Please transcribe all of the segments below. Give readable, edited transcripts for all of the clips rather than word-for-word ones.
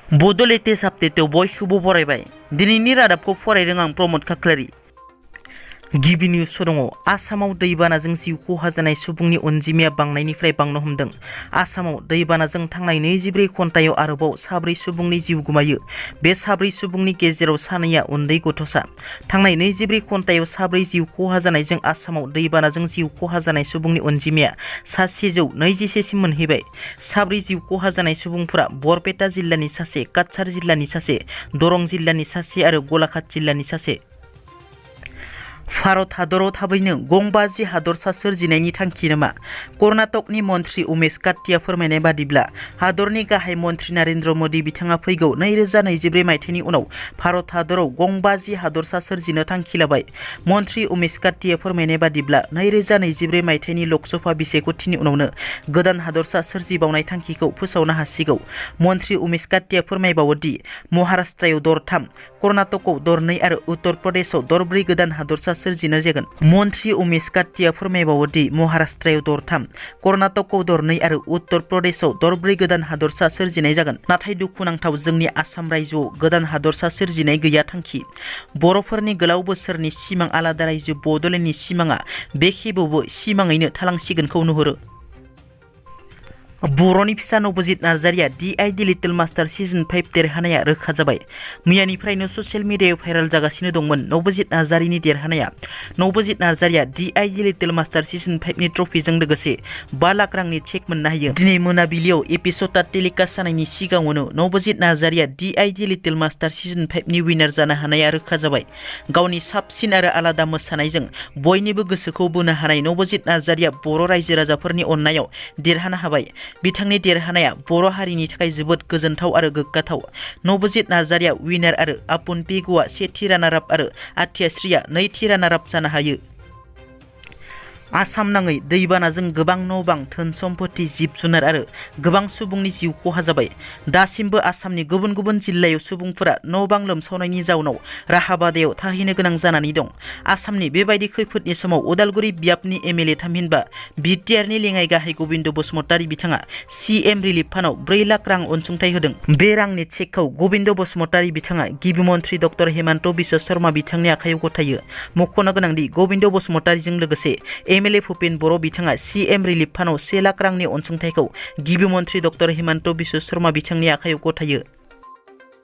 बड'लेटेस्ट आपडेटआव बयखौबो बरायबाय। दिनैनि रादाबखौ फरायदों आं प्रमद खाख्लारि। गिबि निउस दङ। आसामाव दैबानाजों जिउ खहा जानाय सुबुंनि अनजिमाया बांनायनिफ्राय बांनो हमदों। आसामाव दैबानाजों थांनाय 24 घन्टायाव आरोबाव 4 सुबुंनि जिउ गोमायो। बे 4 सुबुंनि गेजेराव सानैया उन्दै गथ'सा। थांनाय 24 घन्टायाव 4 जिउ खहा जानायजों आसामाव दैबानाजों जिउ खहा जानाय सुबुंनि अनजिमाया 721 सिम मोनहैबाय। 4 जिउ खहा जानाय सुबुंफोरा बरपेटा जिल्लानि सासे, काछार जिल्लानि सासे, दरं जिल्लानि सासे आरो गलाघाट जिल्लानि सासे। भारत हादराव थाबैनो गं-5 हादरसा सोरजिनायनि थांखि नामा? कर्नाटकनि मन्त्रि उमेश कात्तिया फोरमायनाय बादिब्ला हादरनि गाहाय मन्त्रि नरेन्द्र मोदी बिथाङा फैगौ 2024 मायथाइनि उनाव भारत हादराव गं-5 हादरसा सोरजिनो थांखि लाबाय। मन्त्रि उमेश कात्तिया फोरमायनाय बादिब्ला 2024 मायथाइनि लकसभा बिसायख'थिनि उनावनो गोदान हादरसा सोरजिबावनाय थांखिखौ फोसावनो हासिगौ। मन्त्रि उमेश कात्तिया फोरमायबावोदि महाराष्ट्रआव दर 3, कर्नाटकआव दर 2 आरो उत्तर प्रदेशआव दर 4 गोदान हादरसा सोरजिनो जागोन। मन्त्रि उमेश कात्तिया फोरमायबावोदि महाराष्ट्रआव दर 3, कर्नाटकआव दर 2 आरो उत्तर प्रदेशआव दर 4 गोदान हादरसा सोरजिनाय जागोन। नाथाय दुखुनांथाव जोंनि आसाम रायजोआव गोदान हादरसा सोरजिनाय गैया थांखि। बर'फोरनि गोलाव बोसोरनि सिमां आलादा रायजो बड'लेण्डनि सिमाङा बे खेबावबो सिमाङैनो थालांसिगोनखौ नुहुरो। बर'नि फिसा नबजित नार्जारिया DID लिटिल मास्टार सिजन 5 देरहानाया रोखा जाबाय। मैयानिफ्रायनो ससियेल मिडियायाव भाइरेल जागासिनो दंमोन नबजित नार्जारिनि देरहानाया। नबजित नार्जारिया DID लिटिल मास्टार सिजन 5 नि ट्रफिजों लोगोसे 5 लाख रांनि चेक मोननो हायो। दिनै मोनाबिलियाव एपिसडआ टेलिकास्ट जानायनि सिगाङावनो नबजित नार्जारिया DID लिटिल मास्टार सिजन 5 नि विनार जानो हानाया रोखा जाबाय। गावनि साबसिन आरो आलादा मोसानायजों बयनिबो गोसोखौ बोनो हानाय नबजित नार्जारिया बर' रायजो राजाफोरनि अननायाव देरहानो हाबाय। बिथांनि देरहानाया बर' हारिनि थाखाय जोबोद गोजोनथाव आरो गोग्गाथाव। नबजित नार्जारिया विनार आरो आपुन पेगुआ सेथि रानार आप आरो आथियाश्रीया नैथि रानार आप जानो हायो। आसाम नाङै दैबानाजों गोबां न'-बां, धोन सम्पति, जिब-जुनार आरो गोबां सुबुंनि जिउ खहा जाबाय। दासिमबो आसामनि गुबुन गुबुन जिल्लायाव सुबुंफोरा न'-बां लोमसावनायनि जाउनाव राहाबादायाव थाहैनो गोनां जानानै दं। आसामनि बेबायदि खैफोदनि समाव उदालगुरि बियाबनि MLA थामहिनबा बिटिआरनि लेङाइ गाहाय गबिन्द बसुमतारी बिथाङा CM रिलिफ फान्डआव 4 लाख रां अनसुंथाइ होदों। बे रांनि चेकखौ गबिन्द बसुमतारी बिथाङा गिबि मन्त्रि डक्टर हेमन्त बिश्व शर्मा बिथांनि आखायाव गथायो। मख'नो गोनांदि गबिन्द बसुमतारीजों लोगोसे MLA भुपेन बर' बिथाङा CM रिलिफ फान्डआव 1 लाख रांनि अनसुंथाइखौ गिबि मन्त्रि डक्टर हेमन्त बिश्व शर्मा बिथांनि आखायाव गथायो।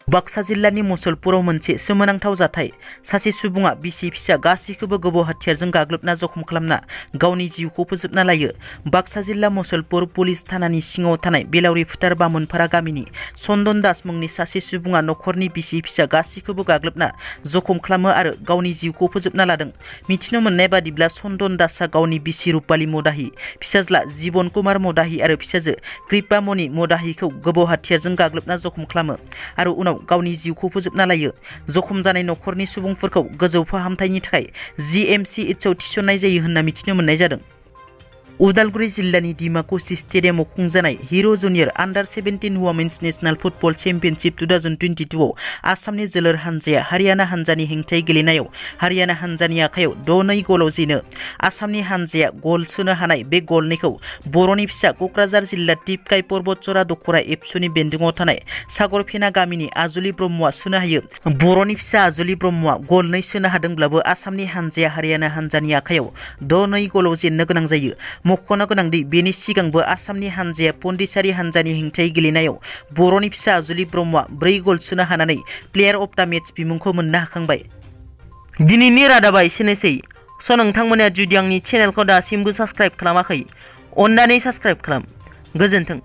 बाक्सा जिल्लानि मुसलपुराव मोनसे सोमोनांथाव जाथाय। सासे सुबुङा बिसि-फिसा गासैखौबो गोबौ हाथियारजों गाग्लोबना जखम खालामना गावनि जिउखौ फोजोबना लायो। बाक्सा जिल्ला मुसलपुर पुलिस थानानि सिङाव थानाय बेलावरि फोथार बामोनपारा गामिनि चन्दन दास मुंनि सासे सुबुङा नखरनि बिसि-फिसा गासैखौबो गाग्लोबना जखम खालामो आरो गावनि जिउखौ फोजोबना लादों। मिथिनो मोननाय बादिब्ला चन्दन दासआ गावनि बिसि रुपाली मदाहि, फिसाज्ला जीवन कुमार मदाहि आरो फिसाजो कृपामणि मदाहिखौ गोबौ हाथियारजों गाग्लोबना जखम खालामो आरो उनाव गावनि जिउखौ फोजोबना लायो। जखम जानाय नखरनि सुबुंफोरखौ गोजौ फाहामथायनि थाखाय GMCHआव थिसननाय जायो होनना मिथिनो मोननाय जादों। उदालगुरि जिल्लानि डिमाकुसि स्टेडियामाव खुंजानाय हिर' जुनियर आन्डार 17 वुमेन्स नेशनेल फुटबल चेम्पियनशिप 2022 आव आसामनि जोलुर हान्जाया हारियाना हान्जानि हेंथायै गेलेनायाव हारियाना हान्जानि आखायाव 6-2 गलाव जेनो। आसामनि हान्जाया गल सोनो हानाय बे गल 2खौ बर'नि फिसा क'क्राझार जिल्ला टिपकाइ पर्बतजरा दख'रा एबसुनि बेन्दोङाव थानाय सागरफेना गामिनि आजुलि ब्रह्मआ सोनो हायो। बर'नि फिसा आजुलि ब्रह्मआ गल 2 सोनो हादोंब्लाबो आसामनि हान्जाया हारियाना हान्जानि आखायाव 6-2 गलाव जेननो गोनां जायो। मख'नो गोनांदि बेनि सिगांबो आसामनि हान्जाया पन्डिचारी हान्जानि हेंथायै गेलेनायाव बर'नि फिसा आजुलि ब्रह्मआ 4 गल सोनो हानानै प्लेयार अफ दा मेच बिमुंखौ मोननो हाखांबाय। दिनैनि रादाबा एसेनोसै। नोंथांमोना जुदि आंनि चेनेलखौ दासिमबो साबस्क्राइब खालामाखै, अन्नानै साबस्क्राइब खालाम। गोजोन्थों।